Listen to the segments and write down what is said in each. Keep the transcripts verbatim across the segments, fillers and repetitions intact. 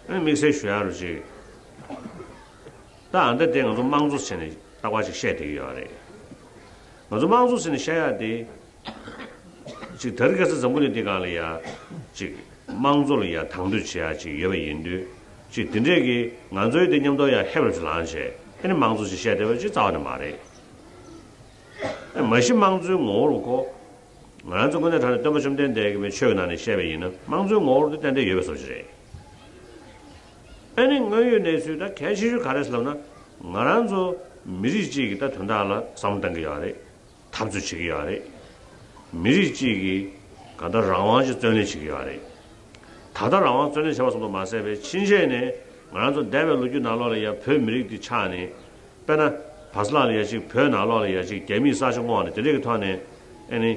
ཨ་ནི་དམིགས་བསལ་ཞུ་ཡག་རུ་ཅིག་ད་ཨ་འདྲ་དེ་ང་ཚོ་དམངས་གཙོ་བྱས་ནས་རྟག་པར་ཅིག་བཤད་བསྡད་ཀྱི་ཡོད་རེད། ང་ཚོ་དམངས་གཙོ་བྱས་ནས་བཤད་ཡག་དེ། ཅིག་དེ་རིང་ཁ་སང་འཛམ་བུ་གླིང་འདི་སྒང་ལ་ཡ། ཅིག་དམངས་གཙོ་ལ་ཡ་དང་དོད་བྱེད་ཡག་ཅིག་ཡོད་པ་ཡིན་དུས། ཅིག་དེ་འདྲས་ཀྱི་ང་ཚོའི་དེ་མཉམ་དུ་ཡ་ཧེབ་རབ་ཅིག་ལངས་བྱས་ཨ་ནི་དམངས་གཙོ་ཅིག་བཤད་བསྡད་པ་ཅིག་རྩ་བ་ནས་མ་རེད། ཨ་མ་གཞི་དམངས་གཙོའི་ངོ་བོ་རུ་ཁོ། ང་རང་ཚོ་དངོས་གནས་དྲང་གནས་སྟོན་པ་བཅོམ་ལྡན་འདས་ཀྱིས་མི་ཆོས་ཀྱི་ནང་ནས་བཤད་པ་ཡིན་ན་དམངས་གཙོའི་ངོ་བོ་རུ་དེ་ཏན་ཏན་ཡོད་པའི་བཟོ་ཅིག་རེད། ཨ་ནི་དངོས་ཡོད་གནས་ཚུལ་ད་གལ་ཆེ་ཤོས་ག་རེ་ཟེར་ལབ་ན། ང་རང་ཚོ་མི་རིགས་གཅིག་གི་ད་དོན་དག་ལ་བསམ་བློ་གཏང་གི་ཡོད་རེད། འཐབ་རྩོད་བྱེད་ཀྱི་ཡོད་རེད། མི་རིགས་གཅིག་གི་གང་ལྟར་རང་དབང་ཅིག་བརྩོན་ལེན་བྱེད་ཀྱི་ཡོད་རེད། ད་ལྟ་རང་དབང་བརྩོན་ལེན་བྱས་པ་ཙམ་དུ་མ་ཟད་པའི་ཕྱིན་ཆད་ནས་ང་རང་ཚོ་འདས་པའི་ལོ་རྒྱུས་ནང་ལོགས་ལ་ཡང་བོད་མི་རིགས་འདི་ཆགས་ནས། དཔེར་ན། བར་སི་ལ་ལ་ཡ་ཅིག་བོད་ནང་ལོགས་ལ་ཡ་ཅིག་རྒྱ་མིས་ས་ཆ་བསྔོགས་ནས་དེ་འདྲས་ཀྱི་ཐོག་ནས་ཨ་ནི།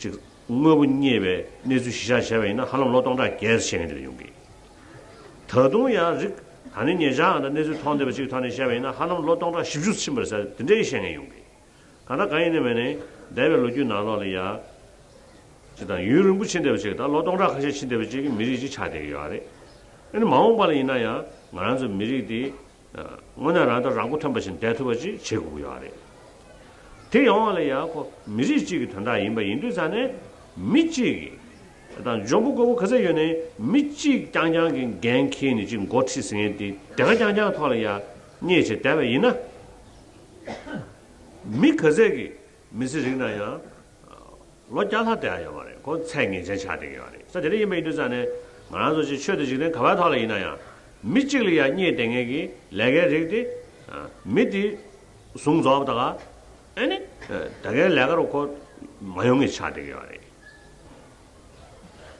ཅིག་དངོས་པོ་རྙེད་པའི་གནས་ཚུལ་གཞི་བཞག་བྱས་པ་ཡིན་ན་ཧ་ལམ་ལོ་སྟོང་ཕྲག་བརྒྱད་ཙམ་ཕྱིན་ངེས་དེ་འདྲ་ཡོང་གི། ད་དུང་ཡང་རིགས་ད་ནི་ཉེ་ཆར་ཨ་ད་གནས་ཚུལ་མཐོང་བསྡད་པ་ཅིག་ཐོག་ནས་བཤད་པ་ཡིན་ན་ཧ་ལམ་ལོ་སྟོང་ཕྲག་བཞི་བཅུ་ཕྱིན་པ་རེད་ཟེར་དེ་འདྲའི་བཤད་མཁན་ཡོང་གི། གང་ལྟར་གང་ཡིན་ནའི་མིན་ནའི་འདས་པའི་ལོ་རྒྱུས་ནང་ལོགས་ལ་ཡ། ཅིག་དང་ཡུན་རིང་པོ་ཕྱིན་བསྡད་པ་ཅིག་དང་ལོ་སྟོང་ཕྲག་ཁ་ཤས་ཕྱིན་བསྡད་པ་ཅིག་གི་མི་རིགས་ཅིག་ཆགས་བསྡད་ཀྱི་ཡོད་རེད། ཨ་ནི་མ་འོངས་པ་ལ་ཡིན་ན་ཡང་ང་རང་ཚོའི་མི་རིགས་འདི། དངོས་གནས་རང་དང་རང་མགོ་ཐོན་པ་ཞིག་བསྡད་ཐུབ་པ་ཅིག་བྱེད་དགོས་ཀྱི་ཡོད་རེད། དེ་ཡོང་བ་ལ་ཡང་ཁོ་མི་རིགས་གཅིག་གི་དོན་དག་ཡིན་པ་ཡིན་དུས་ཙང་ནས་མི་གཅིག་གི། དང་འཇོན་པོ་རྒོད་པོ་ག་ཚད་ཡོད་ནའི་མི་གཅིག་རྐྱང་རྐྱང་གི་འགན་འཁྱེར་ནས་ཅིག་འགོ་ཁྲིད་ཟེར་མཁན་དེ་དེ་ག་རྐྱང་རྐྱང་ཐོག་ལ་ཡ་བསྙེས་བྱས་བསྡད་པ་ཡིན་ན། མི་ག་ཚད་ཀྱི་མི་ཚེ་རིང་ན་ཡང་ལོ་བརྒྱ་ལྷག་བསྡད་ཡ་ཡོད་མ་རེད། ཁོ་ཚད་ངེས་ཅན་ཆགས་བསྡད་ཀྱི་ཡོད་རེད། ས་དེ་འདྲ་ཡིན་པ་ཡིན་དུས་ཙང་ནས་ང་རང་ཚོ་ཅིག་ཆོས་དང་འཇིག་རྟེན་ག་བའི་ཐོག་ལ་ཡིན་ན་ཡང་མི་གཅིག་ལ་ཡ་བསྙེས་བསྡད་མཁན་གྱི་ལས་ཀའི་རིགས་དེ་མི་དེ་བཟུང་རྫོགས་པ་ད་ག་ཨ་ནི་ད་གའི་ལས་ཀ་རུ་ཁོ་མ་ཡོང་ངེས་ཆགས་བསྡད་ཀྱི་ཡོད་རེད།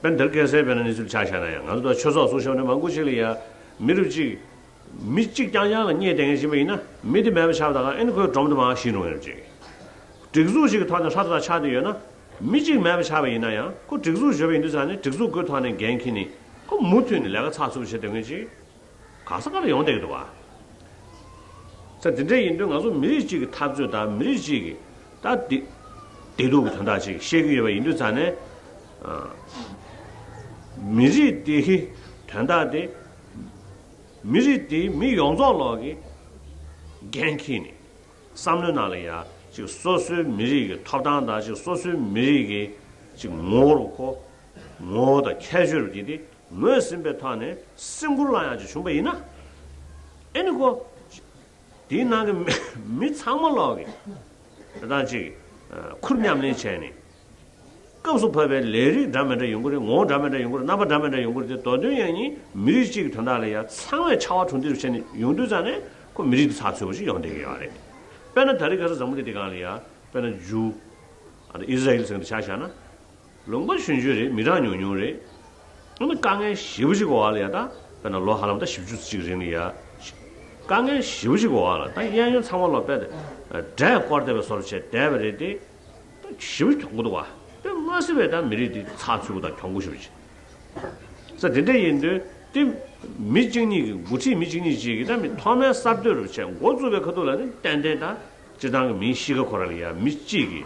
དཔེར་ན་དེར་སྐལ་སེལ་དཔེར་ན་གནས་ཚུལ་ཆ་བཞག་ན་ཡང་ང་ཚོ་ད་ཆོས་ཚོགས་སུ་ཞབས་ནས་མང་པོ་ཞིག་ལ་ཡ་མི་རབས་གཅིག་མི་གཅིག་རྐྱང་རྐྱང་ལ་བསྙེས་བསྡད་མཁན་ཞིག་ཡིན་པ་ཡིན་ན་མི་དེ་མེད་པ་ཆགས་པ་དང་ཨ་ནི་ཁོའི་སྒྲོམ་དེ་མར་བཤིག་འགྲོ་མཁན་རེད་ཅིག་སྒྲིག་འཛུགས་ཤིག་གི་ཐོག་ནས་ཧྲ་ཐག་ཐག་ཆགས་བསྡད་ཡོད་ན་མི་གཅིག་མེད་པ་ཆགས་པ་ཡིན་ན་ཡང་ཁོ་སྒྲིག་འཛུགས་བཟོས་པ་ཡིན་དུས་ཙང་ནས་སྒྲིག་འཛུགས་ཀྱི་ཐོག་ནས་འགན་འཁྱེར་ནས་ཁོ་མུ་མཐུད་ནས་ལས་ཀ་ཚགས་ཚུད་པོ་བྱེད་བསྡད་མཁན་ཅིག་ག་ས་ག་ལ་ཡོང་བསྡད་ཀྱི་འདུག་བ། ས་དེ་འདྲ་ཡིན་དུས་ང་ཚོ་མི་རིགས་གཅིག་གི་འཐབ་རྩོད་དང་མི་རིགས་གཅིག་གི་ད་བདེ་བདེ་སྡུག་གི་དོན་དག་ཅིག་བཤད་ཀྱི་ཡོད་པ་ཡིན་དུས་ཙང་ནས། ཨ། མི་རིགས་དེ་གི་དོན་དག་དེ་མི་རིགས་དེ་མི་ཡོངས་རྫོགས་ལོག་གི་འགན་འཁྱེར་ནས་བསམ་བློའི་ནང་ལ་ཡ་ཅིག་སོ་སོའི་མི་རིགས་ཀྱི་ཐོབ་ཐང་དང་ཅིག་སོ་སོའི་མི་རིགས་ཀྱི་ཅིག་ངོ་བོ་རུ་ཁོ་ངོ་བོ་དང་ཁྱད་ཆོས་རུ་དེ་དེ་ངོས་ཟིན་པའི་ཐོག་ནས་སེམས་ཁུར་བླངས་ཡག་ཅིག་བྱུང་པ་ཡིན་ན། ཨེ་ནི་ཁོ། དེའི་ནང་གི་མི་མི་ཚང་མ་ལོག་གི་ད་ལྟ་ཅིག་ཁུར་མཉམ་ལེན་བྱས་ནས། སྐབས་སུ་བབས་པའི་ལས་རིགས་འདྲ་མི་འདྲ་ཡོང་གི་རེད། ངོ་བོ་འདྲ་མི་འདྲ་ཡོང་གི་རེད། རྣམ་པ་འདྲ་མི་འདྲ་ཡོང་གི་རེད། དེ་མདོ་དོན་ཡང་ནི་མི་རིགས་གཅིག་གི་དོན་དག་ལ་ཡ་ཚང་མས་ཕྱར་བ་གྲུ་འདེགས་བྱས་ནས་ཡོང་དུས་ཙང་ནས་ཁོ་མི་རིགས་དེ་ཚགས་ཚུད་པོ་ཞིག་ཡོང་བསྡད་ཀྱི་ཡོད་རེད། དཔེར་ན་ད་རེས་ཁ་སང་འཛམ་བུ་གླིང་འདི་སྒང་ལ་ཡ་དཔེར་ན་ཇུའུ། ཨ་ནི་ཨི་ཟ་རེལ་ཟེར་མཁན་དེ་ཆ་བཞག་ན། ལུང་པ་ཆུང་ཆུང་རེད། མི་གྲངས་ཉུང་ཉུང་རེད། ཨ་ནི་དཀའ་ངལ་ཞེ་པོ་ཅིག་འོག་ལ་ཡ་ད་དཔེར་ན་ལོ་ཧ་ལམ་ད་བཞི་བཅུ་ཅིག་རིང་ལ་ཡ། དཀའ་ངལ་ཞེ་པོ་ཅིག་འོག་ལ་ད་གཡས་གཡོན་ཚང་མ་ལོ་དཔེ་དེ་འདྲས་བསྐོར་བསྡད་པའི་བཟོ་འདྲ་བྱས་བསྡད་པ་རེད་དེ། ད་ཞེ་པོ་གྱོང་གུད་འདུག་བ། དཔེ་མ་སྲིད་པའི་ད་མི་རིགས་འདི་ཚགས་ཚུད་པོ་དང་གྱོང་གུད་ཞེ་པོ་ཅིག་ས་དེ་འདྲ་ཡིན་དུས་དེ་མི་གཅིག་གཉིས་ཀྱི་འགོ་ཁྲིད་མི་གཅིག་གཉིས་ཅིག་གིས་ད་མི་ཐོག་མའི་གསར་གཏོད་རུ་བྱས་འགོ་བཙུགས་པའི་ཁ་ཐུག་ལ་ནི་ཏན་ཏན་ད། སྤྱིར་བཏང་གི་མིའི་གཤིས་ཀ་ཁོ་ར་ལ་ཡ་མི་གཅིག་གིས་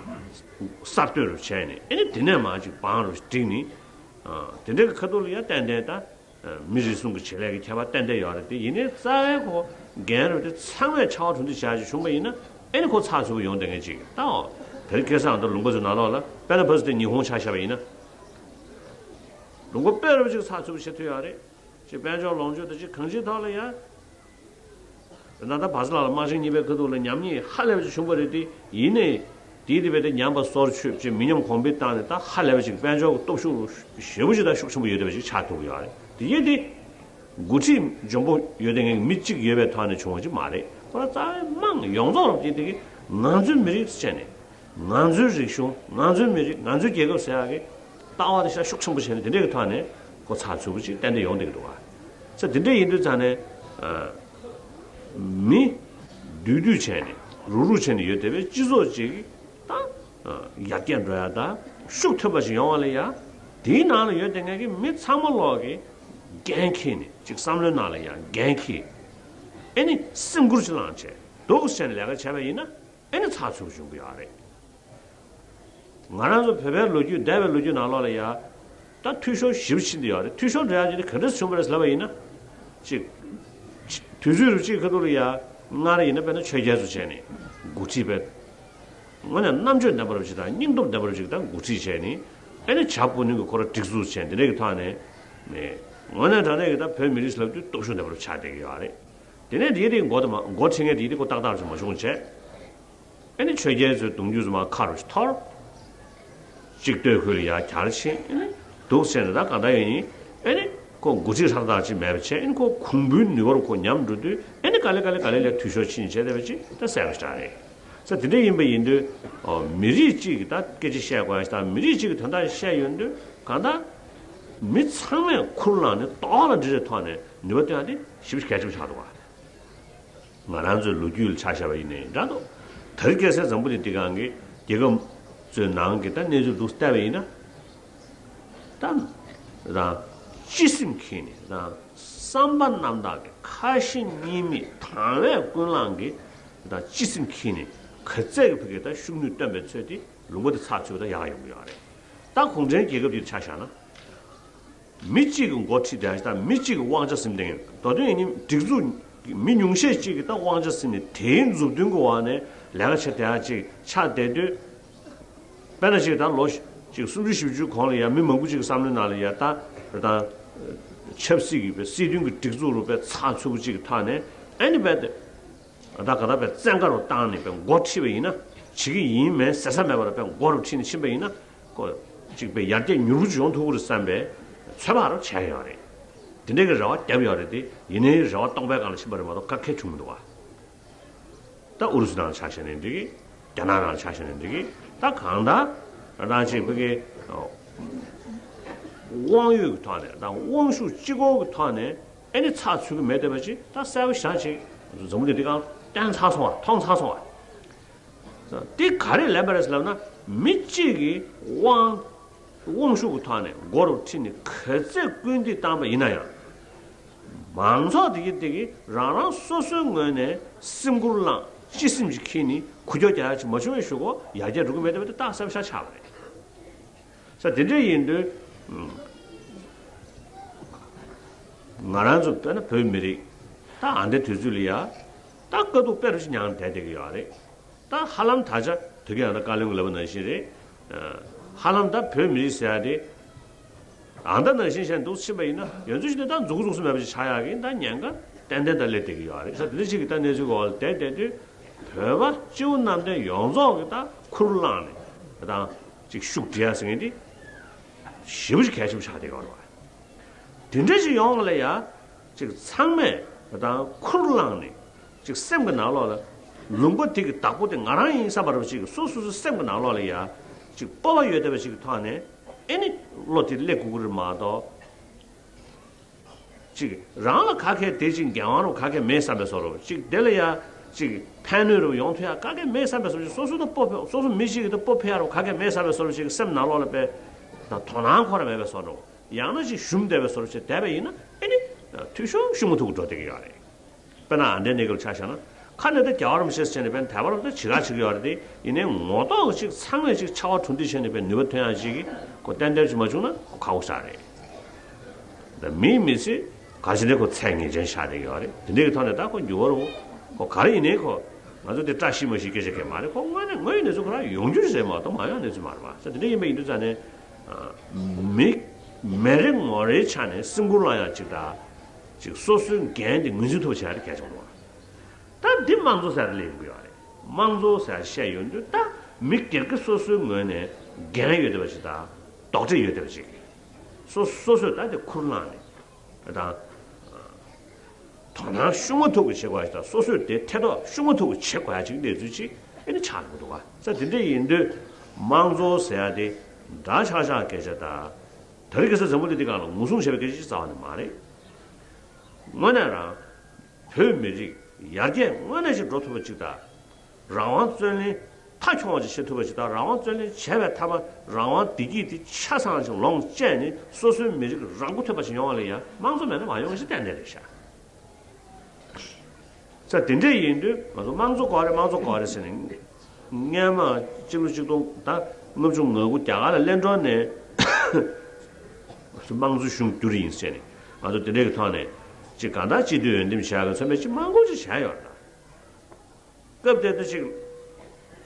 གསར་གཏོད་རུ་བྱས་ནས་ཨེ་ནི་དེ་ནས་མར་ཅིག་བང་རུ་བསྒྲིགས་ནས། དེ་འདྲའི་གི་ཁ་ཐུག་ལ་ཡ་ཏན་ཏན་ད། མི་རེ་ཟུང་གི་བྱེད་ལས་ཀྱི་ཁྱད་པར་ཏན་ཏན་ཡོད་རེད་དེ། ཡིན་ནའི་རྩ་བའི་ཁོ་འགན་རུ་དེ་ཚང་མས་ཕྱར་བ་གྲུ་འདེགས་བྱ་ཞིག་བྱུང་པ་ཡིན་ན་ཨེ་ནི་ཁོ་ཚགས་ཚུད་པོ་ཡོང་བསྡད་མཁན་ཅིག་ད། འོ། དེ་རིང་ཁ་སང་ད་ལུང་པ་ཚོའི་ནང་ལོགས་ལ་དཔེར་ན་ཕ་སི་དེ་ཉི་ཧོང་ཆ་བཞག་པ་ཡིན་ན། ལུང་པ་དཔེ་རུ་ཅིག་ཚགས་ཚུད་པོ་བྱེད་ཐུབ་ཡོད་རེད། ཅིག་དཔལ་འབྱོར་ལོངས་སྤྱོད་དང་ཅིག་གང་ཅིའི་ཐོག་ལ་ཡ། ད་ལྟ་བར་སི་ལ་ལ་དམག་ཆེན་གཉིས་པའི་ཁ་ཐུག་ལ་ཉམས་ཉེས་ཧ་ལས་པ་ཅིག་བྱུང་བ་རེད་དེ། ཡིན་ནའི་དེའི་དེ་བས་དེ་ཉམས་པ་སོར་ཆུད་ཅིག་མི་ཉམས་གོང་འཕེལ་བཏང་ནས་ད་ཧ་ལས་པ་ཅིག་དཔལ་འབྱོར་གྱི་སྟོབས་ཤུགས་ཞེ་པོ་ཅིག་ད་ཤུགས་ཆེན་པོ་ཡོད་བསྡད་པ་ཅིག་ཆགས་ཐུབ་ཀྱི་ཡོད་རེད། དེ་ཡིན་དེ། འགོ་ཁྲིད་འཇོན་པོ་ཡོད་བསྡད་མཁན་མི་གཅིག་ཡོད་པའི་ཐོག་ནས་བྱུང་བ་ཅིག་མ་རེད། ཁོ་རང་རྩ་བའི་དམངས་ཡོངས་རྫོགས་རུ་དེ་དེ་གི་ང་ཚོའི་མི་རིགས་བྱས་ནས། ང་ཚོའི་རིག་གཞུང་། ང་ཚོའི་མི་རིགས། ང་ཚོའི་རྒྱལ་ཁབ་ཟེར་ཡག་གི་ལྟ་བ་དེ་ཤ་ཤུགས་ཆེན་པོ་བྱས་ནས་དེ་འདྲའི་གི་ཐོག་ནས་ཁོ་ཚགས་ཚུད་པོ་ཅིག་ཏན་ཏན་ཡོང་བསྡད་ཀྱི་འདུག་ག་ས་དེ་འདྲ་ཡིན་དུས་ཙང་ནས། ཨ། མི་འདུས་འདུས་བྱས་ནས་རུག་རུག་བྱས་ནས་ཡོད་བསྡད་པའི་སྤྱི་ཚོགས་ཅིག་ད། ཨ། ཡར་རྒྱས་འགྲོ་ཡ་ད་ཤུགས་ཐོན་པ་ཞིག་ཡོང་བ་ལ་ཡ། དེའི་ནང་ལ་ཡོད་བསྡད་མཁན་གྱི་མི་ཚང་མ་ལོག་གི་འགན་འཁྱེར་ནས་ཅིག་བསམ་བློའི་ནང་ལ་ཡ་འགན་འཁྱེར། ཨེ་ནི་སེམས་ཁུར་ཅིག་བླངས་བྱས་འདུག་བྱས་ནས་ལས་ཀ་བྱས་པ་ཡིན་ན། ཨེ་ནི་ཚགས་ཚུད་པོ་བྱུང་གི་ཡོད་རེད། ང་རང་ཚོ་བོད་པའི་ལོ་རྒྱུས། འདས་པའི་ལོ་རྒྱུས་ནང་ལོགས་ལ་ཡ། ད། ད་འཐུས་ཤོར་ཞེ་པོ་ཕྱིན་བསྡད་ཡོད་རེད། འཐུས་ཤོར་འགྲོ་ཡག་ཅིག་ནི་ག་འདྲས་བྱུང་བ་རེད་ལབ་པ་ཡིན་ན། ཅིག་དུས་ཚོད་རུ་གཅིག་ཁ་ཐུག་ལ་ཡ་སྔར་ཡིན་ན་དཔེར་ན་ཆོས་རྒྱལ་ཚོ་བྱས་ནས་འགོ་ཁྲིད་པའི། དངོས་གནས་རྣམ་དཔྱོད་ལྡན་པ་རུ་ཅིག་དང་སྙིང་སྟོབས་ལྡན་པ་རུ་ཅིག་དང་འགོ་ཁྲིད་བྱས་ནས། ཨེ་ནི་བྱ་སྤུ་ནུས་ཀྱི་ཁོ་ར་སྒྲིག་འཛུགས་བྱས་འདི་འདྲས་ཀྱི་ཐོག་ནས། ནས་དངོས་གནས་དྲང་གནས་ཀྱི་ད་བོད་མི་རིགས་ལབ་དུས་སྟོབས་ཤུགས་ལྡན་པ་རུ་ཆགས་བསྡད་ཀྱི་ཡོད་རེད། དེ་ནས་དེའི་རིགས་འགོ་དེ་མ་འགོ་ཁྲིད་མཁན་དེའི་རིགས་ཁོ་ཏག་ཏག་ཅིག་མ་བྱུང་བྱས། ཨེ་ནི་ཆོས་རྒྱལ་ཚོའི་གདུང་རྒྱུད་ཚོ་མར་ཁ་རུ་ཅིག་འཐོར། གཅིག་སྟོད་ཁུལ་ལ་ཡར་གྱར་ཕྱིན། ཨེ་ནི་འདུག་བྱས་ནས་ད་གང་ལྟར་ཡིན། ཨེ་ནི་ཁོ་འགོ་ཁྲིད་ཧྲག་ཐག་ཅིག་མེད་པ་བྱས། ཨེ་ནི་ཁོ་གོང་བུའི་ནུས་པ་རུ་ཁོ་ཉམས་འགྲོ་དུས། ཨེ་ནི་ག་ལེ་ག་ལེ་ག་ལེ་ལས་འཐུས་ཤོར་ཕྱིན་བྱས་བསྡད་པ་ཅིག་ད་གསལ་པོ་ཞེ་དྲག་རེད། ས་དེ་འདྲ་ཡིན་པ་ཡིན་དུས། ཨོ། མི་རིགས་གཅིག་གི་ད་སྐད་ཆ་བཤད་དགོས་ཡ་ཞིག་དང་། མི་རིགས་གཅིག་གི་དོན་དག་བཤད་ཡོང་དུས་གང་ལྟར་མི་ཚང་མས་ཁུར་བླངས་ནས་ཏོག་ལ་འདི་རེ་ཐོག་ནས་ནུས་པ་བཏོན་ཡ་དེ་ཞེ་པོ་གལ་ཆེན་པོ་ཆགས་འདུག་བ། ང་རང་ཚོའི་ལོ་རྒྱུས་ལ་ཆ་བཞག་པ་ཡིན་ནའི་འདྲ་འདུག་དེ་རིང་ཁ་སང་འཛམ་བུ་གླིང་འདི་སྒང་གི་རྒྱལ་ཁབ་ཚོའི་ནང་གི་ད་གནས་ཚུལ་འདུག་བལྟས་པ་ཡིན་ན། ད་རང་སྤྱི་སེམས་ཁྱེར་ནས། རང་བསམ་པ་རྣམ་དག་གི་ཁ་ཞེ་གཉིས་མེད་དང་བས་ཀུན་བསླངས་ཀྱི་ད་སྤྱི་སེམས་ཁྱེར་ནས་ག་ཚད་ཀྱི་ཕ་གི་ད་ཤུགས་ནུས་བཏོན་པའི་ཚོད་དེ་ལུང་པ་དེ་ཚགས་ཚུད་པ་ད་ཡག་ཡོང་གི་ཡོད་རེད། ད་གུང་ཁྲན་རྒྱལ་ཁབ་འདི་ཆ་བཞག་ན། མི་གཅིག་གི་འགོ་ཁྲིད་བསྡད་དང་མི་གཅིག་གི་དབང་ཆ་ཟིན་བསྡད་མཁན། མདོ་དོན་ཡིན་ནི་སྒྲིག་འཛུགས་མི་ཉུང་ཤས་གཅིག་གི་ད་དབང་ཆ་ཟིན་ནས་དེའི་མཛུབ་སྟོན་གྱི་འོག་ནས་ལས་ཀ་བྱེད་བསྡད་ཡ་ཅིག་ཆགས་བསྡད་དུས། དཔེར་ན་ཅིག་ད་ལོ་ཅིག་སུམ་ཅུ་བཞི་བཅུ་གོང་ལ་ཡ་མི་མང་པོ་ཅིག་གི་བསམ་བློའི་ནང་ལ་ཡ་ད་ད་ཆབ་སྲིད་ཀྱི་པའི་སྲིད་དོན་གྱི་སྒྲིག་འཛུགས་རུ་པའི་ཚགས་ཚུད་པོ་ཅིག་གི་ཐོག་ནས། ཨ་ནི་པའི་ད་ག་ད་པའི་བཙན་བཀའ་རུ་བཏང་ནས་པའི་འགོ་ཁྲིད་པ་ཡིན་ན། བྱེད་ཀྱི་ཡིན་མིན་ཟེར་ས་མེད་པར་པའི་འགོ་རུ་ཁྲིད་ནས་ཕྱིན་པ་ཡིན་ན། ཁོ་ཅིག་པའི་ཡར་རྒྱས་མྱུར་པོ་ཅིག་ཡོང་ཐུབ་ཀྱི་རེད་བསམ་པའི་ཚོད་དཔག་རུ་བྱས་ཡོད་རེད། དེ་འདྲའི་གི་རེ་བ་བརྒྱབ་ཡོད་རེད་དེ། ཡིན་ནའི་རེ་བ་སྟོང་པའི་སྒང་ལ་ཕྱིན་པ་རེད་མ་གཏོགས་བཀག་ཁེལ་བྱུང་མི་འདུག་བ། ད་ཨུ་རུ་སུ་ནང་ཆ་བཞག་ནས་འགྲིག་གི། རྒྱ་ནག་ནང་ཆ་བཞག་ནས་འགྲིག་གི། ད་གང་ལྟར་རང་ཅིག་ཕ་གི་དབང་ཡོད་ཀྱི་ཐོག་ནས་དང་དབང་ཤུགས་གཅིག་པོ་གི་ཐོག་ནས་ཨེ་ནི་ཚགས་ཚུད་ཀྱི་མེད་བསྡད་པ་ཅིག་ད་གསལ་པོ་ཞེ་དྲག་ཅིག་འཛམ་བུ་གླིང་འདི་སྒང་བསྟན་ཚར་སོང་བ། མཐོང་ཚར་སོང་བ། འདི་ག་རེ་ལབ་པ་རེད་ཟེར་ལབ་ན། མི་གཅིག་གི་དབང་དབང་ཤུགས་ཀྱི་ཐོག་ནས་འགོ་རུ་ཁྲིད་ནས་ག་ཚད་སྐུལ་འདེད་བཏང་པ་ཡིན་ན་ཡང་། མང་ཚོགས་དེ་གི་དེ་གི་རང་རང་སོ་སོའི་ངོས་ནས་སེམས་ཁུར་བླངས། སྤྱི་སེམས་ཅིག་ཁྱེར་ནས་འགུལ་སྐྱོད་རྒྱག་ཡ་ཅིག་མ་བྱུང་བའི་གཞུག་གུ་ཡར་རྒྱས་འགྲོ་གི་མེད་བསྡད་པ་དེ་རྟགས་གསལ་པོ་ཞེ་དྲག་ཆགས་པ་རེད། ས་དེ་འདྲ་ཡིན་དུས། ང་རང་ཚོ་དཔེར་ན་བོད་མི་རིགས་ད་ཨ་འདྲའི་དུས་ཚོད་ལ་ཡ་ད་དཀའ་སྡུག་དཔེ་རུ་ཞིག་མྱངས་བསྡད་བསྡད་ཀྱི་ཡོད་རེད། ད་ཧ་ལམ་ད་ཆ་དེ་ག་ཡང་ད་བཀའ་བློན་གྱིས་ལབ་པ་ནང་བཞིན་རེད། ཧ་ལམ་ད་བོད་མི་རིགས་ཟེར་ཡ་དེ་ཨ་ད་ནང་བཞིན་བྱས་འདུག་ཕྱིན་པ་ཡིན་ན། ཡོད་ཚོད་ཅིག་ནི་ད་མཛུག་གུ་མཛུག་གུ་མེད་པ་ཞིག་ཆགས་ཡག་གི་ད་ཉེན་ཁ་ཏན་ཏན་ད་སླེབས་བསྡད་ཀྱི་ཡོད་རེད། ས་དེ་འདྲ་ཅིག་གི་ད་གནས་ཚུལ་གྱི་འོག་ལ་བསྡད་བསྡད་དུས། བོད་པ་སྤྱི་བོ་གནམ་བསྟན་ཡོངས་རྫོགས་ཀྱི་ད་ཁུར་བླངས་ནས་ད་ཅིག་ཤུགས་སྒྲིལ་ཡ་ཟེར་མཁན་དེ་ཞེ་པོ་ཅིག་གལ་ཆེན་པོ་ཆགས་བསྡད་ཀྱི་ཡོད་རེད་བ། དེ་འདྲ་ཞིག་ཡོང་བ་ལ་ཡ། ཅིག་ཚང་མས་ད་ཁུར་བླངས་ནས་ཅིག་སེམས་ཀྱི་ནང་ལོགས་ལ་ལུང་པ་དེ་གི་བདག་པོ་དེ་ང་རང་ཡིན་བསམ་པ་རུ་ཅིག་སོ་སོ་སོའི་སེམས་ཀྱི་ནང་ལོགས་ལ་ཡ། ཅིག་སྤོབས་པ་ཡོད་བསྡད་པ་ཞིག་གི་ཐོག་ནས་ཨེ་ནི་བློ་དེ་སླེབས་དགོས་ཀྱི་རེད་མ་གཏོགས། ཅིག་རང་ལ་ག་གེ་དེ་ཅིག་འགན་དབང་རུ་ག་གེ་མེད་བསམ་པའི་བཟོ་འདྲ། ཅིག་དེ་ལ་ཡ་ཅིག་ཕན་གནོད་རུ་ཡོང་ཐུབ་ཡ་ག་གེ་མེད་བསམ་པའི་བཟོ་འདྲ། ཅིག་སོ་སོ་ད་སྤོབས་པ། སོ་སོ་མི་ཞིག་གི་ད་སྤོབས་འཕེལ་ཡ་རུ་ག་གེ་མེད་བསམ་པའི་བཟོ་འདྲ། ཅིག་སེམས་ནང་ལོགས་ལ་དཔེ་ད་དོ་སྣང་ཁོ་རང་མེད་པའི་བཟོ་འདྲ། ཡང་ན་ཅིག་ཞུམ་བསྡད་པའི་བཟོ་འདྲ་ཅིག་བསྡད་པ་ཡིན་ན་ཨེ་ནི་འཐུས་ཤོར་ཤུགས་མ་ཐུབ་ཀྱི་འགྲོ་བསྡད་ཀྱི་ཡོད་རེད། དཔེར་ན་ཨ་འདྲའི་གནས་སྐབས་ཆ་བཞག་ན། ཁ་ནས་ད་རྒྱལ་བ་རིན་པོ་ཆེ་ཟེར་ནས་དཔེར་ན་དད་པ་རུ་ད་བྱེད་ག་བྱེད་ཀྱི་ཡོད་རེད་དེ། ཡིན་ནའི་ངོ་ཐོག་ཅིག་ཚང་མས་ཅིག་ཕྱར་བ་གྲུ་འདེགས་བྱས་ནས་དཔེ་ནུས་པ་ཐོན་ཡག་ཅིག་གི་ཁོ་ཏན་ཏན་ཅིག་མ་བྱུང་ན་ཁོ་ཁག་པོ་ཞེ་དྲག་རེད། ད་མིའི་མི་ཚེ་ག་ཅི་ནས་ཁོ་ཚད་ངེས་ཅན་ཆགས་བསྡད་ཀྱི་ཡོད་རེད། དེ་འདྲའི་གི་ཐོག་ནས་ད་ཁོ་འགྱུར་བ་རུ་ཁོ་ག་རེ་ཡིན་ནའི་ཁོ་ང་ཚོ་དེ་བཀྲ་ཤིས་མ་ཤིས་སྐད་ཆ་གང་ཡང་མ་རེད། ཁོ་དངོས་གནས་དངོས་ཡོད་གནས་ཚུལ་ཁོ་རང་ཡོང་རྒྱུ་རེད་མ་གཏོགས་མ་ཡོང་གནས་ཚུལ་མ་རེད་པ། ས་དེ་འདྲ་ཡིན་པ་ཡིན་དུས་ཙང་ནས། མི་མི་རེ་ངོ་རེའི་ཆ་ནས་སེམས་ཁུར་བླངས་ཡག་ཅིག་དང་། ཅིག་སོ་སོའི་འགན་དེ་ངོས་འཛིན་ཐུབ་པ་བྱེད་ཡག་དེ་གལ་ཆེན་པོ་འདུག་ད་འདི་དམངས་གཙོ་ཟེར་ཡག་དེ་སླེབས་ཡོང་གི་ཡོད་རེད། དམངས་གཙོ་ཟེར་ཡག་བཤད་ཡོང་དུས་ད་མི་སྒེར་གྱི་སོ་སོའི་ངོས་ནས་འགན་ཡོད་བསྡད་པ་ཅིག་དང་དོགས་འདྲི་ཡོད་བསྡད་པ་ཅིག་སོ་སོ་སོས་ད་དེ་ཁུར་བླངས་ནས་དང་། དོ་སྣང་ཤུགས་མ་ཐུབ་ཀྱི་བྱེད་དགོས་ཡ་ཞིག་དང་། སོ་སོས་དེ་ཐེ་གཏོགས་ཤུགས་མ་ཐུབ་ཀྱི་བྱེད་དགོས་ཡ་ཅིག་གནས་ཚུལ་ཅིག་ཨེ་ནི་ཆགས་འགྲོ་གི་འདུག་བ། ས་དེ་འདྲ་ཡིན་དུས་དམངས་གཙོ་ཟེར་ཡ་དེ་འདྲ་ཆགས་ཆགས་སྐད་ཆ་དང་། དེ་རིང་ཁ་སང་འཛམ་བུ་གླིང་འདི་སྒང་ལ་ངོ་སྲུང་བྱས་པའི་སྐད་ཆ་ཅིག་རྩ་བ་ནས་མ་རེད། དངོས་གནས་རང་བོད་མི་རིགས་ཡར་རྒྱས་དངོས་གནས་ཤིག་འགྲོ་ཐུབ་པ་ཅིག་དང་། རང་དབང་རྩོད་ལེན་མཐའ་འཁྱོངས་པ་ཅིག་བྱེད་ཐུབ་པ་ཅིག་དང་། རང་དབང་རྩོད་ལེན་བྱས་པའི་མཐའ་མ་རང་དབང་བདེ་སྐྱིད་དེ་ཆ་ཚང་ཞིག་ལོངས་སྤྱད་ནས་སོ་སོའི་མི་རིགས་རང་མགོ་ཐོན་པ་ཞིག་ཡོང་བ་ལ་ཡང་དམངས་གཙོ་མེད་ན་མ་ཡོང་བ་ཞིག་གཏན་གཏན་རེད་ཤག་ས་དེ་འདྲས་ཡིན་དུས་ང་ཚོ་དམངས་གཙོ་དགོས་རེད། དམངས་གཙོ་དགོས་རེད་ཟེར་ནས། སྔོན་མ་སྤྱི་ལོ་ཆིག་སྟོང་ད་ལྔ་བཅུ་ང་དགུ་རྒྱ་གར་ལ་གླེང་གྲོང་ནས་ དམངས་གཙོའི་གཞུང་བསྒྱུར་ཡིན་ཟེར་ནས་ང་ཚོ་དེ་འདྲའི་གི་ཐོག་ནས་ཅིག་གང་ལྟར་སྤྱི་འཐུས་འོས་འདེམས་བྱ་དགོས་ཚོད་མེད་ཅིག་མང་པོ་ཅིག་བྱས་ཡོད་རེད་ད། སྐབས་དེ་དུས་ཅིག་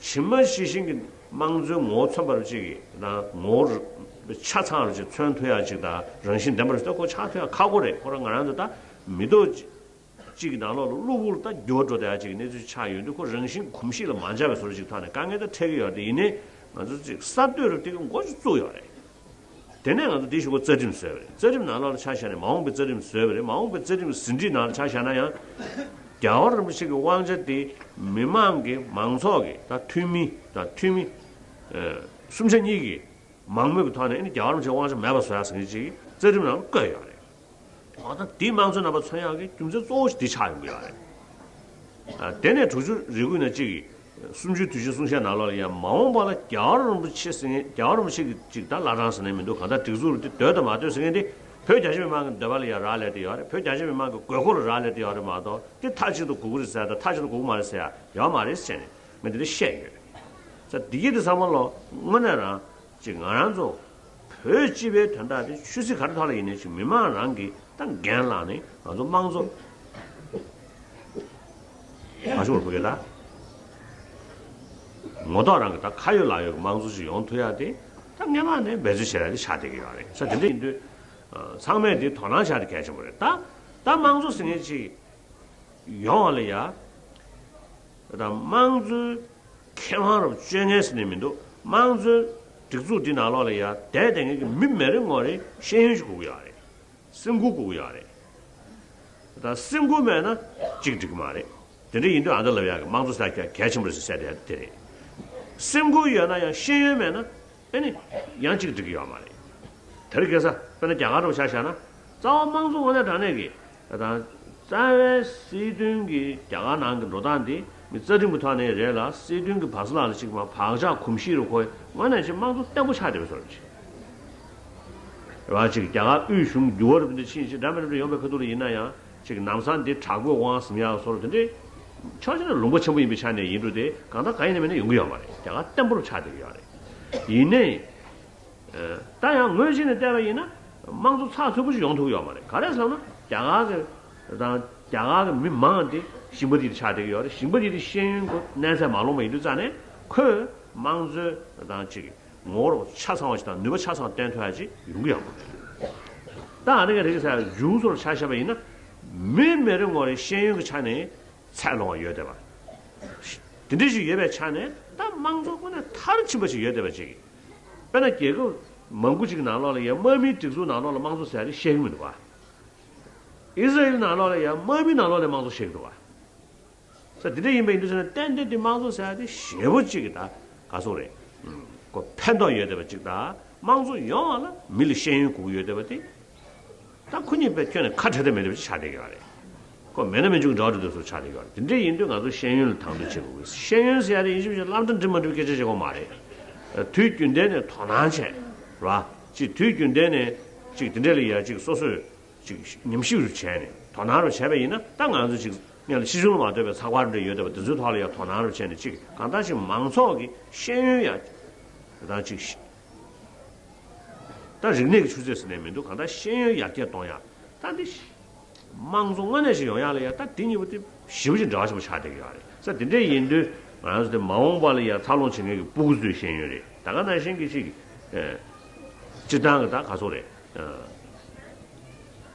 ཇི་མ་ཇི་བཞིན་གྱི་དམངས་གཙོའི་ངོ་བོ་མཚོན་པ་རུ་ཅིག་གི་དང་ངོ་བོ་ཆ་ཚང་རུ་ཅིག་མཚོན་ཐུབ་ཡག་ཅིག་དང་རང་བཞིན་ལྡན་པ་རུ་ཅིག་ད་ཁོ་ཆགས་ཐུབ་ཡག་ཁག་པོ་རེད། ཁོ་རང་ང་རང་ཚོ་ད་མི་ཐོག་གཅིག་གི་ནང་ལོགས་ལ་གློ་བུར་ད་འགྱུར་བ་འགྲོ་བསྡད་ཡ་གཅིག་གི་གནས་ཚུལ་ཆགས་ཡོད་དུས་ཁོ་རང་བཞིན་གོམས་གཤིས་ལ་མ་འཇགས་པའི་བཟོ་འདྲ་གཅིག་ཐོག་ནས་དཀའ་ངལ་ད་འཕྲད་ཀྱི་ཡོད་རེད། ཡིན་ནའི་ང་ཚོ་གཅིག་གསར་གཏོད་རུ་དེ་གི་འགོ་ཅིག་བཙུགས་ཡོད་རེད། དེ་ནས་ང་ཚོ་འདི་ཞུ་སྐོར་རྩ་ཁྲིམས་བཟོས་པ་རེད། རྩ་ཁྲིམས་ནང་ལོགས་ལ་ཆ་བཞག་ནས་མ་འོངས་པའི་རྩ་ཁྲིམས་བཟོས་པ་རེད། མ་འོངས་པའི་རྩ་ཁྲིམས་ཟིན་བྲིས་ནང་ལ་ཆ་བཞག་ན་ཡང་རྒྱལ་བ་རིན་པོ་ཆེ་གི་དབང་ཆ་དེ་མི་མང་གི་མང་ཚོགས་ཀྱི་ད་འཐུས་མི་ད་འཐུས་མི་སུམ་ཆ་གཉིས་ཀྱི་མང་མོས་ཀྱི་ཐོག་ནས་ཨ་ནི་རྒྱལ་བ་རིན་པོ་ཆེ་དབང་ཆ་མེད་པ་བཟོ་ཡག་ཟེར་མཁན་ཅིག་རྩ་ཁྲིམས་ནང་ལ་བཀོད་ཡོད་རེད། འོ་ད་འདི་དམངས་གཙོའི་རྣམ་པ་མཚོན་ཡག་གི་རྒྱུ་མཚན་གཙོ་བོ་ཞིག་འདི་ཆགས་ཡོང་གི་ཡོད་རེད། ཨ། དེ་ནས་དྲུག་ཅུ་རེ་དགུ་ནས་གཅིག་གི་གསུམ་བཅུའི་དུས་ཆེན་གསུང་བཤད་ནང་ལོགས་ལ་ཡང་མ་འོངས་པ་ལ་རྒྱལ་བ་རིན་པོ་ཆེ་ཟེར་མཁན་རྒྱལ་བ་རིན་པོ་ཆེ་གི་ཅིག་ད་བླ་བྲང་ཟེར་ནས་མི་འདུག་གང་ལྟར་སྒྲིག་འཛུགས་རུ་དེ་འདོད་དང་མ་འདོད་ཟེར་མཁན་དེ་བོད་རྒྱ་ཆེ་མི་མང་གི་འདོད་པ་ལ་ཡང་རག་ལས་དེ་ཡོད་རེད། བོད་རྒྱ་ཆེ་མི་མང་གི་དགོས་མཁོ་ལ་རག་ལས་དེ་ཡོད་རེད་མ་གཏོགས་དེ་མཐའ་གཅིག་ཏུ་དགོས་ཀྱི་རེད་ཟེར་ཡ་དང་མཐའ་གཅིག་ཏུ་དགོས་ཀྱི་མ་རེད་ཟེར་ཡ་ཡོད་མ་རེད་ཟེར་ནས་ངས་དེ་འདྲ་བཤད་ཡོད། ས་འདི་གི་དེ་ཚང་མ་ལོ་དངོས་གནས་རང་ཅིག་ང་རང་ཚོ་བོད་སྤྱི་པའི་དོན་དག་དེ་ཆོས་སྲིད་ག་རེ་ཐོག་ལ་ཡིན་ནའི་ཅིག་མི་མང་རང་གིས་ད་འགན་བླངས་ནས་ང་ཚོ་དམངས་གཙོ་མ་ཤོར་བ་གི་ད་ངོ་ཐོག་རང་གི་ད་ཁ་ཡོད་ལག་ཡོད་ཀྱི་དམངས་གཙོ་ཅིག་ཡོང་ཐུབ་ཡ་དེ་ད་སྔོན་མ་ནས་འབད་བརྩོན་བྱེད་ཡ་དེ་ཆགས་བསྡད་ཀྱི་ཡོད་རེད། ས་དེ་འདྲ་ཡིན་དུས་ཚང་མས་དེ་དོ་སྣང་བྱ་དེ་གལ་ཆེན་པོ་རེད། ད་ད་དམངས་གཙོ་ཟེར་མཁན་ཅིག་ཡོང་བ་ལ་ཡ། ད་དམངས་གཙོའི་ཁེ་དབང་རུ་སྤྱོད་མཁན་ཟེར་ནས་མི་འདུག་དམངས་གཙོའི་སྒྲིག་འཛུགས་འདི་ནང་ལོགས་ལ་ཡ་བསྡད་བསྡད་མཁན་གྱི་མི་མི་རེ་ངོ་རེ་ཤེས་ཡོན་ཞིག་དགོས་ཀྱི་ཡོད་རེད། སེམས་ཁུར་དགོས་ཀྱི་ཡོད་རེད། ད་སེམས་ཁུར་མེད་ན་གཅིག་འགྲིག་གི་མ་རེད། དེ་འདྲ་ཡིན་དུས་ཨ་མདའ་ལབ་ཡག་གི་དམངས་གཙོ་ཟེར་ཡག་གལ་ཆེན་པོ་རེད་ཟེར་བཤད་བསྡད་དེ་རེད། སེམས་ཁུར་ཡོད་ན་ཡང་ཤེས་ཡོན་མེད་ན། ཨེ་ནི། ཡང་གཅིག་འགྲིག་གི་ཡོད་མ་རེད། དེར་གེ་ས་དཔེར་ན་རྒྱ་གར་འདྲ་བོ་ཆ་བཞག་ན། རྩ་བ་དམངས་གཙོ་དངོས་གནས་དྲང་གནས་ཀྱི། ད་རྩ་བའི་སྲིད་དོན་གྱི་རྒྱ་གར་ནང་གི་འགྲོ་སྟངས་འདི་མི་རྩ་ཁྲིམས་ཀྱི་ཐོག་ནས་རེད་ལ་སྲིད་དོན་གྱི་བར་སྲིད་ལ་ལ་གཅིག་མ་བག་ཆགས་གོམས་གཤིས་རུ་ཁོ་དངོས་གནས་ཅིག་དམངས་གཙོ་བརྟན་པོ་ཆགས་བསྡད་པའི་བཟོ་འདྲ་ཅིག་རེད་བ། ཅིག་རྒྱ་གར་དབུས་གཞུང་འགྱུར་བ་རུ་འདི་ཕྱིན་ཅི་འདྲ་མི་འདྲ་ཡོང་པའི་ཁ་ཐུག་ལ་ཡིན་ན་ཡང་། ཅིག་ནམ་སང་འདི་དྲག་པོའི་དབང་ཟིན་ཡག་བཟོ་འདྲ་དེ་འདྲའི་ཕྱོགས་གཅིག་ནས་ལུང་པ་ཆེན་པོ་ཡིན་པའི་ཆ་ནས་ཡིན་འགྲོ་དེ་གང་ལྟར་གང་ཡིན་ན་མིན་ན་ཡོང་གི་ཡོད་མ་རེད། རྒྱ་གར་བརྟན་པོ་རུ་ཆགས་བསྡད་ཀྱི་ཡོད་རེད། ཡིན་ནའི། ད་ཡང་ངོས་གཅིག་ནས་བལྟས་པ་ཡིན་ན་དམངས་གཙོ་ཚགས་ཚུད་པོ་ཞིག་ཡོང་ཐུབ་ཀྱི་ཡོད་མ་རེད། ག་རེ་ཟེར་ན་རྒྱ་གར་གྱི་དང་རྒྱ་གར་གྱི་མི་མང་དེ་ཞིང་པ་དེ་ཆགས་བསྡད་ཀྱི་ཡོད་རེད། ཞིང་པ་དེ་དེ་ཤེས་ཡོན་གྱི་གནས་ཚད་མ་ལོངས་པ་ཡིན་དུས་ཙང་ནས་ཁོས་དམངས་གཙོའི་དང་ཅིག་ངོ་བོ་ཆ་ཚང་བ་ཞིག་དང་ནུས་པ་ཆ་ཚང་བ་བསྟན་ཐུབ་ཡ་ཅིག་ཡོང་གི་ཡོད་མ་རེད། ད་ཨ་ནི་ག་རེ་ཟེར་ཡ་འཇུག་སོར་ཆ་བཞག་པ་ཡིན་ན་མི་མི་རེ་ངོ་རེ་ཤེས་ཡོན་གྱི་ཆ་ནས་ཚད་ལོངས་པ་ཡོད་བསྡད་པ། དེ་འདྲ་ཞིག་ཡོད་པའི་ཆ་ནས་ད་དམངས་གཙོ་དངོས་གནས་མཐར་ཕྱིན་པ་ཞིག་ཡོད་བསྡད་པ་ཅིག་དཔེར་ན་རྒྱལ་ཁབ་མང་པོ་ཅིག་ནང་ལོགས་ལ་ཡང་དམག་མིའི་སྒྲིག་འཛུགས་ནང་ལོགས་ལ་དམངས་གཙོ་ཟེར་ཡ་དེ་བཤད་ཀྱི་མི་འདུག་བ། ཨི་ཟ་རེལ་ནང་ལོགས་ལ་ཡང་དམག་མིའི་ནང་ལོགས་ལ་དམངས་གཙོ་བཤད་ཀྱི་འདུག་བ། ས་དེ་འདྲ་ཡིན་པ་ཡིན་དུས་ཟེར་ན་ཏན་ཏན་དེ་དམངས་གཙོ་ཟེར་ཡ་དེ་ཞེ་པོ་ཅིག་གི་ད་ག་སོག་རེད། ཨུམ། ཁོ་ཕན་ཐོགས་ཡོད་བསྡད་པ་ཅིག་དང་དམངས་གཙོ་ཡོང་བ་ལ་མི་ལ་ཤེས་ཡོན་དགོས་ཀྱི་ཡོད་བསྡད་པ་དེ། ད་ཁོ་གཉིས་དཔེ་ཁྱོན་ནས་ཁ་བྲལ་ཐབས་མེད་པ་ཅིག་ཆགས་བསྡད་ཀྱི་ཡོད་རེད། ཁོ་མེད་ན་མི་འཇུག་འདྲ་བོ་འདྲ་བོ་ཚོ་ཆགས་བསྡད་ཀྱི་ཡོད་རེད། དེ་འདྲ་ཡིན་དུས་ང་ཚོ་ཤེས་ཡོན་ལ་དང་དོད་བྱེད་དགོས་ཀྱི། ཤེས་ཡོན་ཟེར་ཡ་དེ་ཡིན་གཅིག་མིན་གཅིག་སློབ་གྲྭ་འགྲིམ་མ་འགྲིམ་སྐད་ཆ་བཤད་དགོས་མ་རེད། དུས་རྒྱུན་ལྡན་ནས་དོ་སྣང་བྱས། རེད་བ། ཅིག་དུས་རྒྱུན་ལྡན་ནས་ཅིག་དེ་འདྲ་ལ་ཡ་ཅིག་སོ་སོས་ཅིག་ཉམས་ཞིབ་རུ་བྱས་ནས་དོ་སྣང་རུ་བྱས་པ་ཡིན་ན་ད་ང་ཚོ་ཅིག་སྔོན་ལ་ཕྱི་ཆུང་ལ་མ་ལྟོས་པའི་ཚགས་པར་འདྲ་ཡོད་བསྡད་པ་དེ་ཚོའི་ཐོག་ལ་ཡ་དོ་སྣང་རུ་བྱས་ནས་ཅིག་གང་ལྟར་ཅིག་མང་ཚོགས་ཀྱི་ཤེས་ཡོན་ཡ་ད་ཅིག་ད་རིག་གནས་ཀྱི་ཆུ་ཚད་ཟེར་ནས་མི་འདུག་གང་ལྟར་ཤེས་ཡོན་ཡར་རྒྱས་གཏོང་ཡ། ད་འདི་དམངས་གཙོ་དངོས་གནས་ཤིག་ཡོང་ཡ་ལ་ཡ་ད་འདི་གཉིས་པོ་དེ་ཞེ་པོ་ཅིག་འབྲེལ་བ་ཆེན་པོ་ཆགས་བསྡད་ཀྱི་ཡོད་རེད། ས་དེ་འདྲ་ཡིན་དུས་ང་རང་ཚོ་དེ་མ་འོངས་པ་ལ་ཡ་འཚར་ལོངས་བྱེད་མཁན་གྱི་སྤུ་གུ་ཚོའི་ཤེས་ཡོན་རེད། ད་ག་ནང་བཞིན་གྱི་ཅིག་སྤྱིར་བཏང་གི་ད་ག་ཚོད་རེད།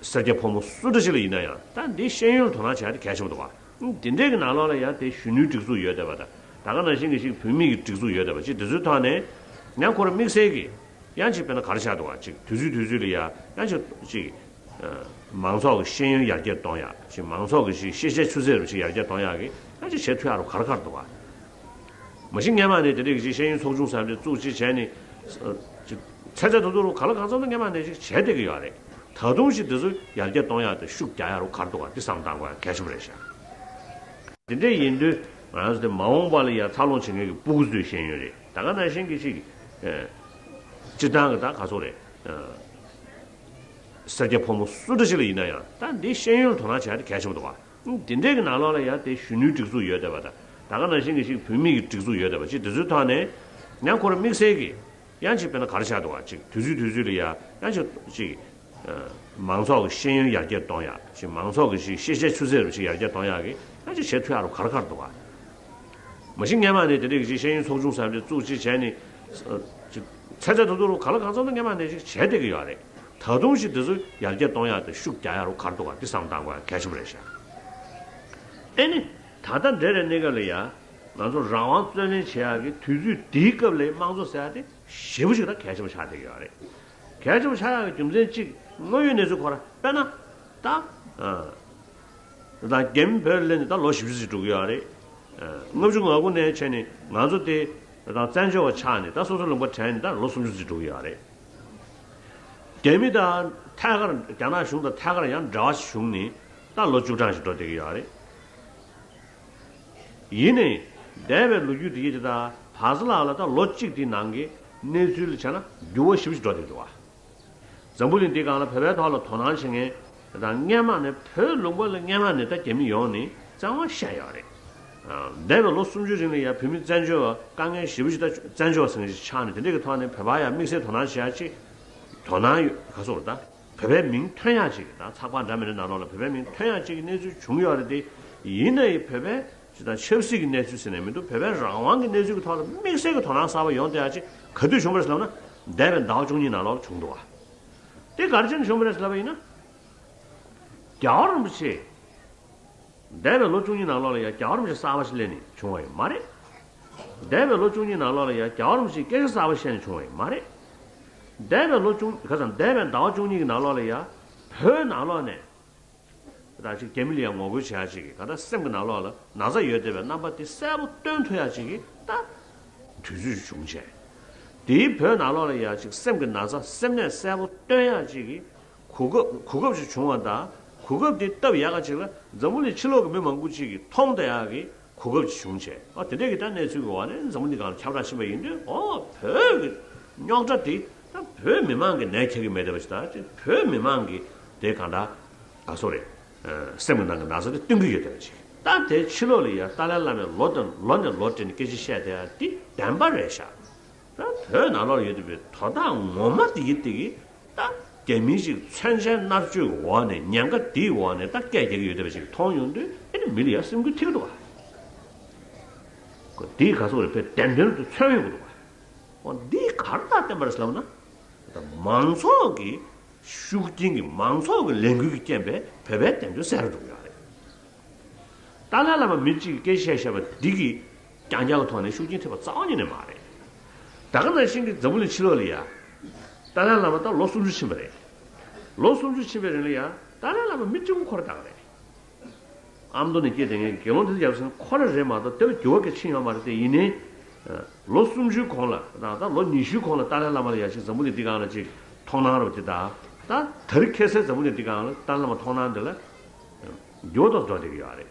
སེར་སྐྱ་ཕོ་མོ་སུ་འདྲ་ཞིག་ལ་ཡིན་ན་ཡང་ད་འདི་ཤེས་ཡོན་ལ་དོ་སྣང་བྱ་ཡ་དེ་གལ་ཆེན་པོ་འདུག་བ། དེ་འདྲའི་གི་ནང་ལོགས་ལ་ཡང་དེ་གཞོན་ནུའི་སྒྲིག་འཛུགས་ཡོད་བསྡད་པ་དང་ད་ག་ནང་བཞིན་གྱི་ཞིག་བུད་མེད་ཀྱི་སྒྲིག་འཛུགས་ཡོད་བསྡད་པ་ཅིག་དེ་ཚོའི་ཐོག་ནས་ཡང་ཁོ་རང་དམིགས་བསལ་གྱི་ཡང་ཅིག་དཔེར་ན་ག་རེ་ཆགས་འདུག་བ་ཅིག་དུས་ཚོད་དུས་ཚོད་ལ་ཡ་ཡང་ཅིག་ཅིག་མང་ཚོགས་ཀྱི་ཤེས་ཡོན་ཡར་རྒྱས་གཏོང་ཡ་ཅིག་མང་ཚོགས་ཀྱི་ཞིག་ཤེས་བྱའི་ཆུ་ཚད་རུ་ཞིག་ཡར་རྒྱས་གཏོང་ཡ་གི་ཡང་ཅིག་བྱེད་ཐུབ་ཡ་རུ་ག་རེ་ག་རེ་འདུག་བ། མ་གཞི་སྔོན་མ་ནས་དེ་འདྲའི་གི་ཅིག་ཤེས་ཡོན་ཚོགས་ཆུང་ཟེར་བ་དེ་བཙུགས་ཅིག་བྱས་ནས་ཅིག་ཚེ་ཚད་ཐུབ་ཐུབ་རུ་ག་ལ་གང་འཚམ་དུ་སྔོན་མ་ནས་ཅིག་བྱས་བསྡད་ཀྱི་ཡོད་རེད། ད་དུང་ཞིག་དེ་ཚོ་ཡར་རྒྱས་གཏོང་ཡག་དེ་ཤུགས་རྒྱག་ཡག་རུ་ག་རེ་འདུག་ག་འདི་བསམ་བཏང་དགོས་ཡག་གལ་ཆེན་པོ་རེད་ཤག་དེ་འདྲ་ཡིན་དུས་ང་རང་ཚོ་དེ་མ་འོངས་པ་ལ་ཡ་འཚར་ལོངས་བྱེད་མཁན་གྱི་སྤུ་གུ་ཚོའི་ཤེས་ཡོན་རེད། ད་ག་ནང་བཞིན་གྱི་ཞིག་སྤྱིར་བཏང་གི་ད་ག་ཚོད་རེད། སེར་སྐྱ་ཕོ་མོ་སུ་འདྲ་ཞིག་ལ་ཡིན་ན་ཡང་ད་འདི་ཤེས་ཡོན་ལ་དོ་སྣང་བྱ་ཡ་དེ་གལ་ཆེན་པོ་འདུག་ག་དེ་འདྲའི་གི་ནང་ལོགས་ལ་ཡ་དེ་གཞོན་ནུའི་སྒྲིག་འཛུགས་ཡོད་བསྡད་པ་དང་ད་ག་ནང་བཞིན་གྱི་ཞིག་བུད་མེད་ཀྱི་སྒྲིག་འཛུགས་ཡོད་བསྡད་པ་ཅིག་དེ་ཚོའི་ཐོག་ནས་ཡང་ཁོ་རང་དམིགས་བསལ་གྱི་ ཡང་ཅིག་དཔེར་ན་ག་རེ་ཆགས་འདུག་ག་ཅིག་དུས་ཚོད་དུས་ཚོད་ལ་ཡ་ཡང་ཅིག་ཅིག་ཨ། མང་ཚོགས་ཀྱི་ཤེས་ཡོན་ཡར་རྒྱས་གཏོང་ཡག་ཅིག་མང་ཚོགས་ཀྱི་ཅིག་ཤེས་བྱའི་ཆུ་ཚད་རུ་ཅིག་ཡར་རྒྱས་གཏོང་ཡག་གི་ཡང་ཅིག་བྱེད་ཐུབ་ཡག་རུ་ག་རེ་ག་རེ་འདུག་ག་མ་གཞི་སྔས་མ་ནས་དེ་འདྲའི་ཅིག་ཤེས་ཡོན་ཚོགས་ཆུང་ཟེར་བ་དེ་བཙུགས་ཅིག་བྱས་ནས་ཨ། ཅིག་ཚེ་ཚད་ཐུབ་ཐུབ་རུ་ག་ལ་གང་འཚམ་དུ་སྔས་མ་ནས་ཅིག་བྱས་བསྡད་ཀྱི་ཡོད་རེད། ད་དུང་ཞིག་དེ་ཚོ་ཡར་རྒྱས་གཏོང་ཡག་དེ་ཤུགས་རྒྱག་ཡག་རུ་ག་རེ་འདུག་ག་དེ་བསམ་བཏང་དགོས་ཡག་གལ་ཆེན་པོ་རེད་ཤག་ཨེ་ནི། ད་ལྟ་འདྲ་རེད་གནས་སྐབས་ལ་ཡ། ང་ཚོ་རང་དབང་རྩོད་ལེན་བྱེད་ཡག་གི་དུས་ཚོད་འདིའི་སྐབས་ལ་དམངས་གཙོ་ཟེར་ཡག་དེ་ཞེ་པོ་ཅིག་ད་གལ་ཆེན་པོ་ཆགས་བསྡད་ཀྱི་ཡོད་རེད། གལ་ཆེན་པོ་ཆགས་ཡག་གི་རྒྱུ་མཚན་གཅིག་དངོས་ཡོད་གནས་ཚུལ་ཁོ་ར་དཔེར་ན། ད། ཨ། ད་རྒྱ་མི་བོད་ལ་སླེབས་ནས་ད་ལོ་བཞི་བཅུ་ཙམ་འགྲོ་གི་ཡོད་རེད། ཨ། ལྔ་བཅུ་ང་དགུ་ནས་བྱས་ནས་ང་ཚོ་དེ་ད་བཙན་བྱོལ་བ་ཆགས་ནས་ད་སོ་སོ་ལུང་པ་དྲན་ནས་ད་ལོ་སུམ་ཅུ་ཙམ་འགྲོ་གི་ཡོད་རེད། རྒྱ་མི་དང་ཐད་ཀར་རྒྱ་ནག་གཞུང་དང་ཐད་ཀར་ཡང་འབྲེལ་བ་བྱུང་ནས་ད་ལོ་བཅུ་གྲངས་ཤིག་འགྲོ་བསྡད་ཀྱི་ཡོད་རེད། ཡིན་ནའི་འདས་པའི་ལོ་རྒྱུས་དེ་ཡིད་དེ་དང་བར་ས་ལག་ལ་ད་ལོ་གཅིག་དེའི་ནང་གི་གནས་ཚུལ་ལ་བྱས་ན་འགྱུར་བ་ཞེ་པོ་ཅིག་འགྲོ་བསྡད་འདུག་བ། འཛམ་བུ་གླིང་འདིའི་སྒང་ལ་བོད་པའི་ཐོག་ལ་དོ་སྣང་བྱེད་མཁན་དང་སྔས་མ་ནས་བོད་ལུང་པ་ལ་སྔས་མ་ནས་ད་རྒྱ་མི་ཡོང་ནས་བཙན་དབང་བཤད་ཡོད་རེད། འདས་པའི་ལོ་སུམ་ཅུ་རིང་ལ་ཡང་བོད་མི་བཙན་བྱོལ་བ་དཀའ་ངལ་ཞེ་པོ་ཞིག་ད་བཙན་བྱོལ་བ་ཟེར་མཁན་ཞིག་ཆགས་ནས་དེ་འདྲ་གི་ཐོག་ནས་བོད་པ་ཡང་དམིགས་བསལ་དོ་སྣང་བྱེད་ཡག་ཅིག་དོ་སྣང་ཡོད་ག་སོགས་ད་བོད་པའི་མིང་ཐོན་ཡག་ཅིག་ད་ཚགས་པར་འདྲ་མི་འདྲ་ནང་ལོགས་ལ་བོད་པའི་མིང་ཐོན་ཡག་ཅིག་གི་གནས་ཚུལ་བྱུང་ཡོད་རེད་དེ། ཡིན་ནའི་བོད་པའི་ཅིག་ད་ཆབ་སྲིད་ཀྱི་གནས་ཚུལ་ཟེར་ནས་མི་འདུག་བོད་པའི་རང་དབང་གི་གནས་ཚུལ་གྱི་ཐོག་ལ་དམིགས་བསལ་གྱི་དོ་སྣང་གསར་པ་ཡོང་བསྡད་ཡག་ཅིག་ག་དུས་བྱུང་བ་རེད་ཟེར་ལབ་ན་འདས་པའི་ཟླ་བ་བཅུ་གཉིས་ནང་ལོགས་ལ་བྱུང་འདུག་བ། དེ་ག་རེ་བྱས་ནས་བྱུང་བ་རེད་ཟེར་ལབ་པ་ཡིན་ན། རྒྱལ་བ་རིན་པོ་ཆེ། འདས་པའི་ལོ་བཅུ་གཉིས་ནང་ལོགས་ལ་ཡང་རྒྱལ་བ་རིན་པོ་ཆེ་གསར་པ་ཞིག་སླེབས་ནས་བྱུང་བ་ཡང་མ་རེད། འདས་པའི་ལོ་བཅུ་གཉིས་ནང་ལོགས་ལ་ཡང་རྒྱལ་བ་རིན་པོ་ཆེས་སྐད་ཆ་གསར་པ་བཤད་ནས་བྱུང་བ་ཡང་མ་རེད། འདས་པའི་ལོ་བཅུ་ག་ཚང་འདས་པའི་ཟླ་བ་བཅུ་གཉིས་ཀྱི་ནང་ལོགས་ལ་ཡང་བོད་ནང་ལོགས་ནས་ད་ཅིག་རྒྱ་མི་ལ་ཡང་ངོ་རྒོལ་བྱེད་ཡག་ཅིག་གི་ག་ད་སེམས་ཀྱི་ནང་ལོགས་ལ་ན་ཚ་ཡོད་བསྡད་པའི་རྣམ་པ་དེ་གསལ་པོ་སྟོན་ཐུབ་ཡག་ཅིག་གི་ད་དུས་ཚོད་བྱུང་བྱས། དེའི་བོད་ནང་ལོགས་ལ་ཡང་ཅིག་སེམས་ཀྱི་ན་ཚ་སེམས་ནད་གསལ་པོ་སྟོན་ཡག་ཅིག་གི་གོ་སྐབས་གོ་སྐབས་ཤིག་བྱུང་བ་དང་གོ་སྐབས་དེ་སྟབས་ཡག་ག་ཅིག་ལ་འཛམ་བུ་གླིང་ཕྱི་ལོགས་ཀྱི་མི་མང་པོ་ཅིག་གིས་མཐོང་བསྡད་ཡག་གི་གོ་སྐབས་ཅིག་བྱུང་བྱས། ཨ་དེ་འདྲས་ཀྱི་ད་གནས་ཚུལ་གྱི་འོག་ནས་འཛམ་བུ་གླིང་སྒང་ལ་ཁྱབ་བསྒྲགས་ཕྱིན་པ་ཡིན་དུས་ཨོ་བོད་ཀྱི་རྙོག་དྲ་དེ་ད་བོད་མི་མང་གི་ནད་ཁྱེར་གྱི་མེད་བསྡད་པ་ཞིག་དང་བོད་མི་མང་གི་དེ་གང་ལྟར་ག་སོ་རེད། སེམས་ཀྱི་ནང་གི་ན་ཚ་དེ་སྟོན་གྱི་ཡོད་བསྡད་པ་ཅིག་ད་དེ་ཕྱི་ལོགས་ལ་ཡ་ཏཱ་ལའི་བླ་མས་ལོ་དང་ལོ་ནས་ལོ་བསྲེས་ནས་སྐད་ཆ་བཤད་བསྡད་ཡག་དེ་བདེན་པ་རེད་ཤག་ད་བོད་ནང་ལོགས་ལ་ཡོད་བསྡད་པའི་དོ་བདག་ངོ་མ་དེ་ཡིན་དེ་གི་ད་རྒྱ་མིའི་ཅིག་མཚོན་ཆའི་མནར་གཅོད་འོག་ནས་ཉེན་ཁ་དེའི་འོག་ནས་ད་སྐད་རྒྱག་གི་ཡོད་བསྡད་པ་ཅིག་མཐོང་ཡོང་དུས་ཨེ་ནི་མི་ལ་ཡ་སེམས་འགུལ་ཐེབས་ཀྱི་འདུག་བ། ཁོ་དེའི་ག་སོགས་རེད་བོད་བདེན་དོན་དུ་མཚོན་ཡོང་གི་འདུག་བ། འོ་འདིས་ག་རེ་ད་བསྟན་པ་རེད་ཟེར་ལབ་ན། ད་མང་ཚོགས་ཀྱི་ཤུགས་རྐྱེན་གྱིས་མང་ཚོགས་ཀྱི་ལས་འགུལ་གྱི་རྐྱེན་པས་བོད་པའི་བདེན་དོན་གསལ་རུ་འགྲོ་གི་ཡོད་རེད། ཏཱ་ལའི་བླ་མ་མི་གཅིག་གིས་སྐད་ཆ་བཤད་བཤད་པ་འདི་གིས་རྐྱང་རྐྱང་གི་ཐོག་ནས་ཤུགས་རྐྱེན་ཐེབས་པ་རྩ་བ་ཉིད་ནས་མ་རེད། ད་ག་ནང་བཞིན་གྱི་འཛམ་བུ་གླིང་ཕྱི་ལོགས་ལ་ཡ། ཏཱ་ལའི་བླ་མ་ད་ལོ་སུམ་ཅུ་ཕྱིན་པ་རེད། ལོ་སུམ་ཅུ་ཕྱིན་པའི་རིང་ལ་ཡ་ཏཱ་ལའི་བླ་མ་མི་གཅིག་པུ་ཁོ་རང་རང་རེད། ཨ་མདོ་ནས་སྐྱེས་བསྡད་མཁན་གྱི་དགེ་སློང་དེ་ཚོ་ཡབ་སྲས་ཁོ་རང་རེད་མ་གཏོགས་དེ་ལ་འགྱུར་བ་གལ་ཕྱིན་ཡོད་མ་རེད་དེ་ཡིན་ནའི། ལོ་སུམ་ཅུའི་གོང་ལ་དང་ད་ལོ་ཉི་ཤུའི་གོང་ལ་ཏཱ་ལའི་བླ་མ་ལ་ཡ་ཅིག་འཛམ་བུ་གླིང་འདི་སྒང་ལ་ཅིག་མཐོང་སྣང་རོགས་ཅིག་དང་ད་དེ་རིང་ཁ་སང་འཛམ་བུ་གླིང་འདི་སྒང་ལ་ཏཱ་ལའི་བླ་མ་མཐོང་སྣང་འདི་ལ་འགྱུར་བ་ཏོག་ཙམ་འགྲོ་བསྡད་ཀྱི་ཡོད་རེད།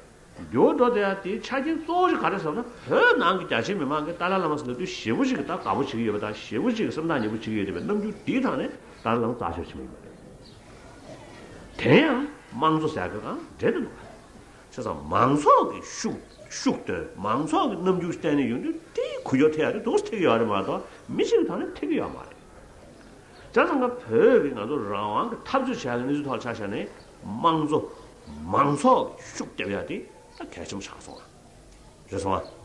འགྱུར་བ་འགྲོ་བསྡད་ཡ་དེའི་ཆ་རྐྱེན་གཙོ་བོ་ཞིག་ག་རེ་ཟེར་ན་བོད་ནང་གི་རྒྱ་ཆེའི་མི་མང་གིས་ཏཱ་ལའི་བླ་མ་ཟེར་དུས་ཞེ་པོ་ཅིག་གི་ད་དགའ་པོ་བྱེད་ཀྱི་ཡོད་པ་དང་ཞེ་པོ་ཅིག་གི་སེམས་ཐག་ཉེ་པོ་བྱེད་ཀྱི་ཡོད་བསྡད་པའི་རྣམ་འགྱུར་འདིའི་ཐོག་ནས་ཏཱ་ལའི་བླ་མ་རྩ་ཆེར་ཕྱིན་པ་ཡིན་པ་རེད། དེ་ཡང་དམངས་གཙོ་ཟེར་གི་གང་འབྲེལ་དུ་འདུག་བ། བྱས་ཙང་མང་ཚོགས་ཀྱི་ཤུགས་ཤུགས་བཏོན་མང་ཚོགས་ཀྱི་རྣམ་འགྱུར་བསྟན་ནས་ཡོང་དུས་དེའི་འགུལ་སྐྱོད་ཐེབས་ཡ་དེ་འདུག་སེ་ཐེབས་ཀྱི་ཡོད་རེད་མ་གཏོགས་མི་གཅིག་གི་ཐོག་ནས་ཐེབས་ཀྱི་ཡོད་མ་རེད། བྱས་ཙང་ང་བོད་ཀྱི་ང་ཚོ་རང་དབང་གི་འཐབ་རྩོད་བྱ་ཡ་གི་གནས་ཚུལ་ཐོག་ལ་ཆ་བཞག་ནས་དམངས་གཙོ་མང་ཚོགས་ཀྱི་ཤུགས་རྒྱབ་ཡ་དེ་ད་གལ་ཆེན་པོ་ཆགས་སོང་ང་། རེད་སོང་ང་།